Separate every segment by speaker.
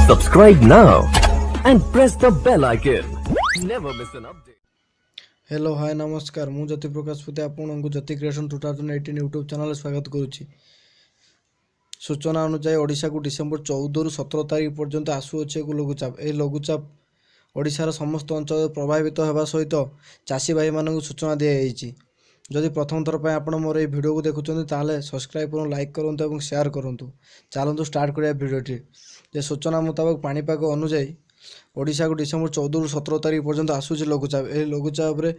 Speaker 1: Subscribe now and press the bell icon. Never miss an update.
Speaker 2: Hello, ହାଏ, ନମସ୍କାର। ମୁଁ ଜ୍ୟୋତି ପ୍ରକାଶ ପତି ଆପଣଙ୍କୁ Jyoti creation 2018 YouTube ଚ୍ୟାନେଲରେ ସ୍ୱାଗତ କରୁଛି। ସୂଚନା ଅନୁଯାୟୀ, ଓଡ଼ିଶାକୁ ଡିସେମ୍ବର 14ରୁ 17 ତାରିଖ ପର୍ଯ୍ୟନ୍ତ ଆସୁଅଛି ଏକ ଲଘୁଚାପ। ଏହି ଲଘୁଚାପ ଓଡ଼ିଶାର ସମସ୍ତ ଅଞ୍ଚଳରେ ପ୍ରଭାବିତ ହେବା ସହିତ ଚାଷୀ ଭାଇମାନଙ୍କୁ ସୂଚନା ଦିଆଯାଇଛି। ଯଦି ପ୍ରଥମ ଥର ପାଇଁ ଆପଣ ମୋର ଏହି ଭିଡ଼ିଓକୁ ଦେଖୁଛନ୍ତି, ତାହେଲେ ସବସ୍କ୍ରାଇବ୍ କରନ୍ତୁ, ଲାଇକ୍ କରନ୍ତୁ ଏବଂ ସେୟାର କରନ୍ତୁ। ଚାଲନ୍ତୁ, ଷ୍ଟାର୍ଟ କରିବା ଭିଡ଼ିଓଟି। ଯେ ସୂଚନା ମୁତାବକ, ପାଣିପାଗ ଅନୁଯାୟୀ ଓଡ଼ିଶାକୁ ଡିସେମ୍ବର 14ରୁ 17 ତାରିଖ ପର୍ଯ୍ୟନ୍ତ ଆସୁଛି ଲଘୁଚାପ। ଏହି ଲଘୁଚାପରେ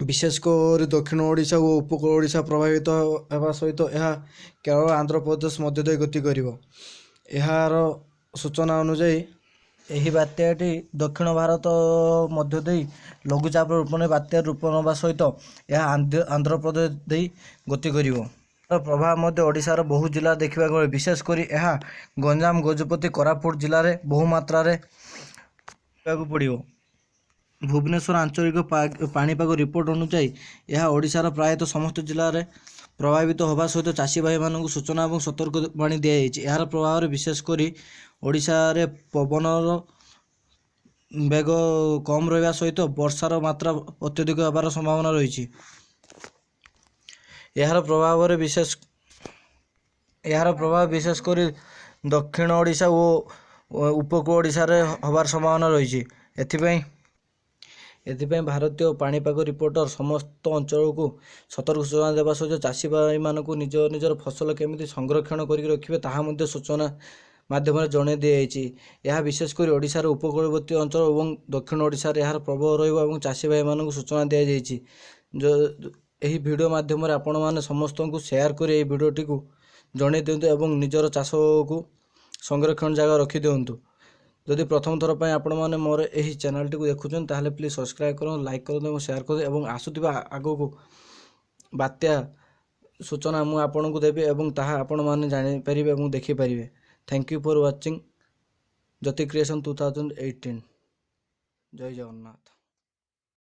Speaker 2: ବିଶେଷ କରି ଦକ୍ଷିଣ ଓଡ଼ିଶା ଓ ଉପକୂଳ ଓଡ଼ିଶା ପ୍ରଭାବିତ ହେବା ସହିତ ଏହା କେରଳ, ଆନ୍ଧ୍ରପ୍ରଦେଶ ମଧ୍ୟ ଦେଇ ଗତି କରିବ। ଏହାର ସୂଚନା ଅନୁଯାୟୀ, ଏହି ବାତ୍ୟାଟି ଦକ୍ଷିଣ ଭାରତ ମଧ୍ୟ ଦେଇ ଲଘୁଚାପର ରୂପ ନେଇ ବାତ୍ୟାର ରୂପ ନେବା ସହିତ ଏହା ଆନ୍ଧ୍ରପ୍ରଦେଶ ଦେଇ ଗତି କରିବ। ଏହାର ପ୍ରଭାବ ମଧ୍ୟ ଓଡ଼ିଶାର ବହୁ ଜିଲ୍ଲାରେ ଦେଖିବାକୁ ମିଳେ। ବିଶେଷ କରି ଏହା ଗଞ୍ଜାମ, ଗଜପତି, କୋରାପୁଟ ଜିଲ୍ଲାରେ ବହୁ ମାତ୍ରାରେ ଦେଖିବାକୁ ପଡ଼ିବ। ଭୁବନେଶ୍ୱର ଆଞ୍ଚଳିକ ପାଣିପାଗ ରିପୋର୍ଟ ଅନୁଯାୟୀ, ଏହା ଓଡ଼ିଶାର ପ୍ରାୟତଃ ସମସ୍ତ ଜିଲ୍ଲାରେ ପ୍ରଭାବିତ ହେବା ସହିତ ଚାଷୀ ଭାଇମାନଙ୍କୁ ସୂଚନା ଏବଂ ସତର୍କବାଣୀ ଦିଆଯାଇଛି। ଏହାର ପ୍ରଭାବରେ ବିଶେଷ କରି ଓଡ଼ିଶାରେ ପବନର ବେଗ କମ୍ ରହିବା ସହିତ ବର୍ଷାର ମାତ୍ରା ଅତ୍ୟଧିକ ହେବାର ସମ୍ଭାବନା ରହିଛି। ଏହାର ପ୍ରଭାବ ବିଶେଷ କରି ଦକ୍ଷିଣ ଓଡ଼ିଶା ଓ ଉପକୂଳ ଓଡ଼ିଶାରେ ହେବାର ସମ୍ଭାବନା ରହିଛି। ଏଥିପାଇଁ ଏଥିପାଇଁ ଭାରତୀୟ ପାଣିପାଗ ରିପୋର୍ଟର ସମସ୍ତ ଅଞ୍ଚଳକୁ ସତର୍କ ସୂଚନା ଦେବା ସହିତ ଚାଷୀ ଭାଇମାନଙ୍କୁ ନିଜ ନିଜର ଫସଲ କେମିତି ସଂରକ୍ଷଣ କରିକି ରଖିବେ, ତାହା ମଧ୍ୟ ସୂଚନା ମାଧ୍ୟମରେ ଜଣାଇ ଦିଆଯାଇଛି। ଏହା ବିଶେଷ କରି ଓଡ଼ିଶାର ଉପକୂଳବର୍ତ୍ତୀ ଅଞ୍ଚଳ ଏବଂ ଦକ୍ଷିଣ ଓଡ଼ିଶାରେ ଏହାର ପ୍ରଭାବ ରହିବ ଏବଂ ଚାଷୀ ଭାଇମାନଙ୍କୁ ସୂଚନା ଦିଆଯାଇଛି। ଏହି ଭିଡ଼ିଓ ମାଧ୍ୟମରେ ଆପଣମାନେ ସମସ୍ତଙ୍କୁ ସେୟାର କରି ଏହି ଭିଡ଼ିଓଟିକୁ ଜଣାଇ ଦିଅନ୍ତୁ ଏବଂ ନିଜର ଚାଷକୁ ସଂରକ୍ଷଣ ଜାଗା ରଖିଦିଅନ୍ତୁ। ଯଦି ପ୍ରଥମ ଥର ପାଇଁ ଆପଣମାନେ ମୋର ଏହି ଚ୍ୟାନେଲଟିକୁ ଦେଖୁଛନ୍ତି, ତାହେଲେ ପ୍ଲିଜ୍ ସବସ୍କ୍ରାଇବ୍ କରନ୍ତୁ, ଲାଇକ୍ କରନ୍ତୁ ଏବଂ ସେୟାର କରନ୍ତୁ ଏବଂ ଆସୁଥିବା ଆଗକୁ ବାତ୍ୟା ସୂଚନା ମୁଁ ଆପଣଙ୍କୁ ଦେବି ଏବଂ ତାହା ଆପଣମାନେ ଜାଣିପାରିବେ ଏବଂ ଦେଖିପାରିବେ। Thank you for watching Jyoti creation 2018. Jay Jagannath.